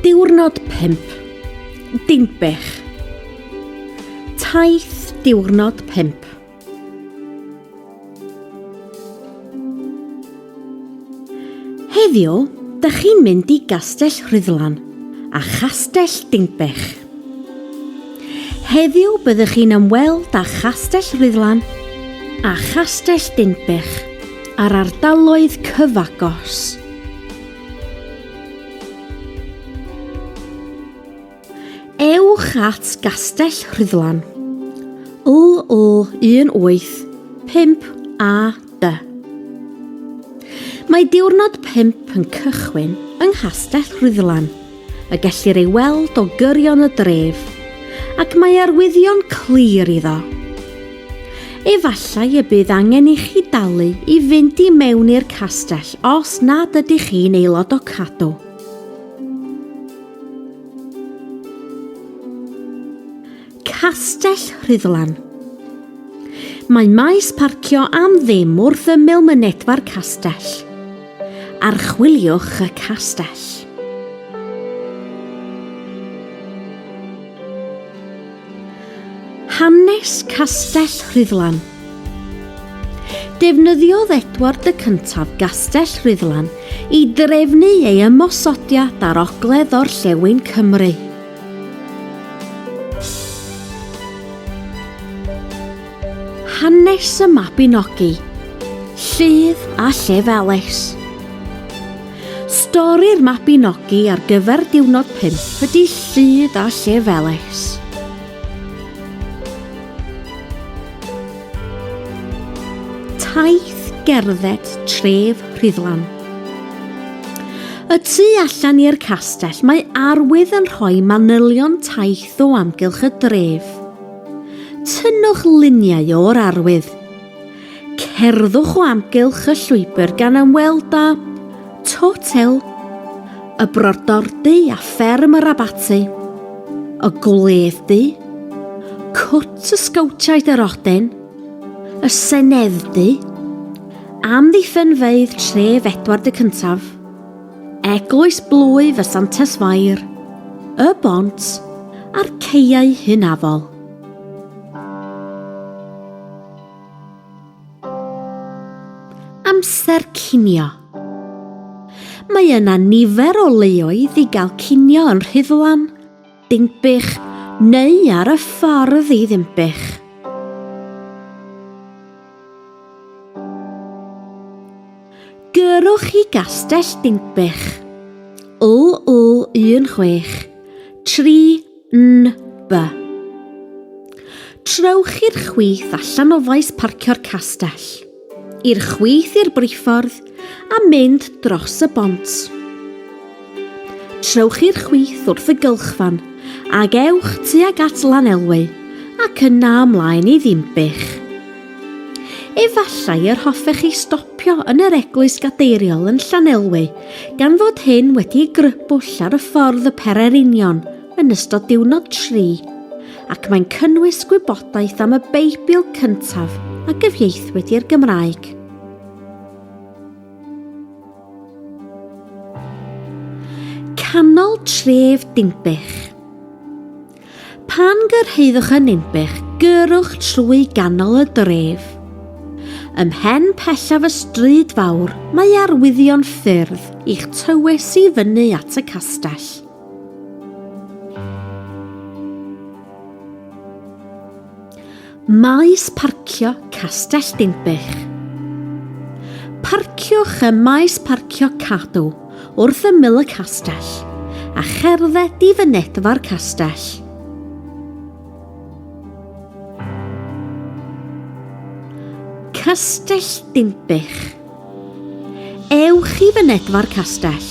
Diwrnod 5. Dinbych. Taith diwrnod 5. Heddiw, da chi'n mynd i Gastell Rhuddlan a Chastell Dinbych. Heddiw byddwch chi'n ymweld â Chastell Rhuddlan a Chastell Dinbych a'r ardaloedd cyfagos. Ewch at Gastell Rhuddlan, LL 18 5AD. Mae diwrnod 5 yn cychwyn yng Nghastell Rhuddlan, y gellir ei weld o gyrion y dref, ac mae arwyddion clir iddo. Efallai y bydd angen i chi dalu i fynd i mewn i'r castell os nad ydych chi'n aelod o Cadw. Castell Rhuddlan. Mae maes parcio am ddim wrth ymyl mynedfa'r castell. Archwiliwch y castell. Hanes Castell Rhuddlan. Defnyddiodd Edward y Cyntaf Gastell Rhuddlan i drefnu ei ymosodiad ar ogledd orllewin Cymru. Hanes y Mabinogi, Lludd a Llefelys. Stori'r Mabinogi ar gyfer diwrnod 5 ydy Lludd a Llefelys. Taith gerdded tref Rhuddlan. Y tu allan i'r castell mae arwydd yn rhoi manylion taith o amgylch y dref. Tynnwch luniau o'r arwydd. Cerddwch o amgylch y llwybr gan ymweld â Totel, y Brodordy a Fferm yr Abaty, y Gwledd-du, Cwt y Sgowtiaid yr Odyn, y Senedd-du, Amddiffynfeydd Tref Edward y Cyntaf, Eglwys Blwyf y Santes Fair, y Bont a'r Caeau Hynafol. Amser cinio. Mae yna nifer o leoedd i gael cinio yn Rhuddlan, Dinbych neu ar y ffordd i Ddinbych. Gyrrwch i Gastell Dinbych, LL 16 3 NB. Trowch i'r chwith allan o faes parcio'r castell, i'r chwith i'r briffordd a mynd dros y bont. Trowch i'r chwith wrth y gylchfan ag ewch tuag at Lanelwy ac yna ymlaen i Ddinbych. Efallai yr hoffech chi stopio yn yr eglwys gadeiriol yn Llanelwy gan fod hyn wedi ei grybwll ar y ffordd y pererinion yn ystod diwrnod 3 ac mae'n cynnwys gwybodaeth am y Beibl cyntaf a gyfieithwyd i'r Gymraeg. Canol tref Dinbych. Pan gyrhaeddwch yn Ninbych, gyrrwch trwy ganol y dref. Ym mhen pellaf y stryd fawr mae arwyddion ffyrdd i'ch tywys i fyny at y castell. Maes parcio Castell Dinbych. Parciwch ym maes parcio Cadw wrth ymyl y castell a cherdded i fynedfa'r castell. Castell Dinbych. Ewch i fynedfa'r castell.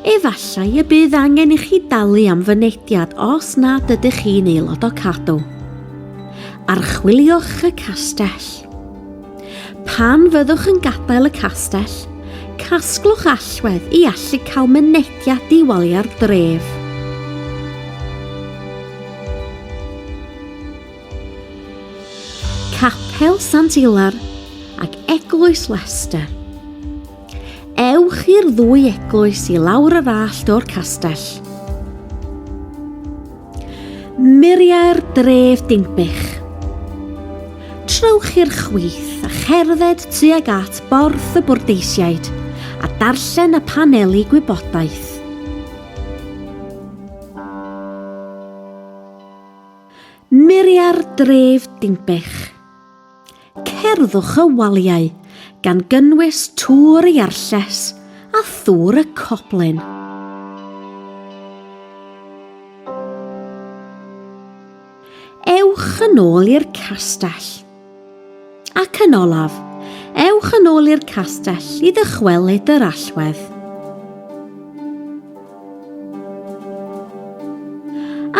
Efallai y bydd angen i chi dalu am fynediad os nad ydych chi'n aelod o Cadw. Archwiliwch y castell. Pan fyddwch yn gadael y castell, casglwch allwedd i allu cael mynediad i waliau'r dref. Capel Sant Ilar ac Eglwys Leicester. Ewch i'r ddwy eglwys i lawr yr allt o'r castell. Muriau'r dref Dinbych. Trowch i'r chwith a cherdded tuag at Borth y Bwrdeisiaid a darllen y paneli gwybodaeth. Muriau'r dref Dinbych. Cerddwch y waliau, gan gynnwys Tŵr y Iarlles a Thŵr y Coblyn. Ewch yn ôl i'r castell. Ac yn olaf, ewch yn ôl i'r castell i ddychwelyd yr allwedd.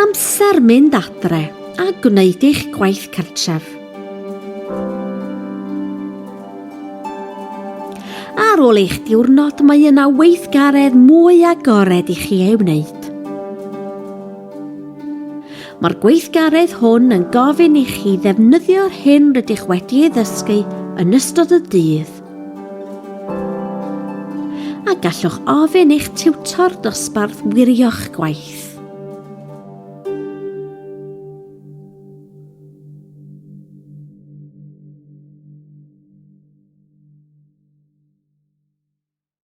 Amser mynd adre a gwneud eich gwaith cartref. Ar ôl eich diwrnod mae yna weithgaredd mwy agored i chi ei wneud. Mae'r gweithgaredd hwn yn gofyn i chi ddefnyddio'r hyn rydych wedi ei ddysgu yn ystod y dydd. A gallwch ofyn i'ch tiwtor dosbarth wirio'ch gwaith.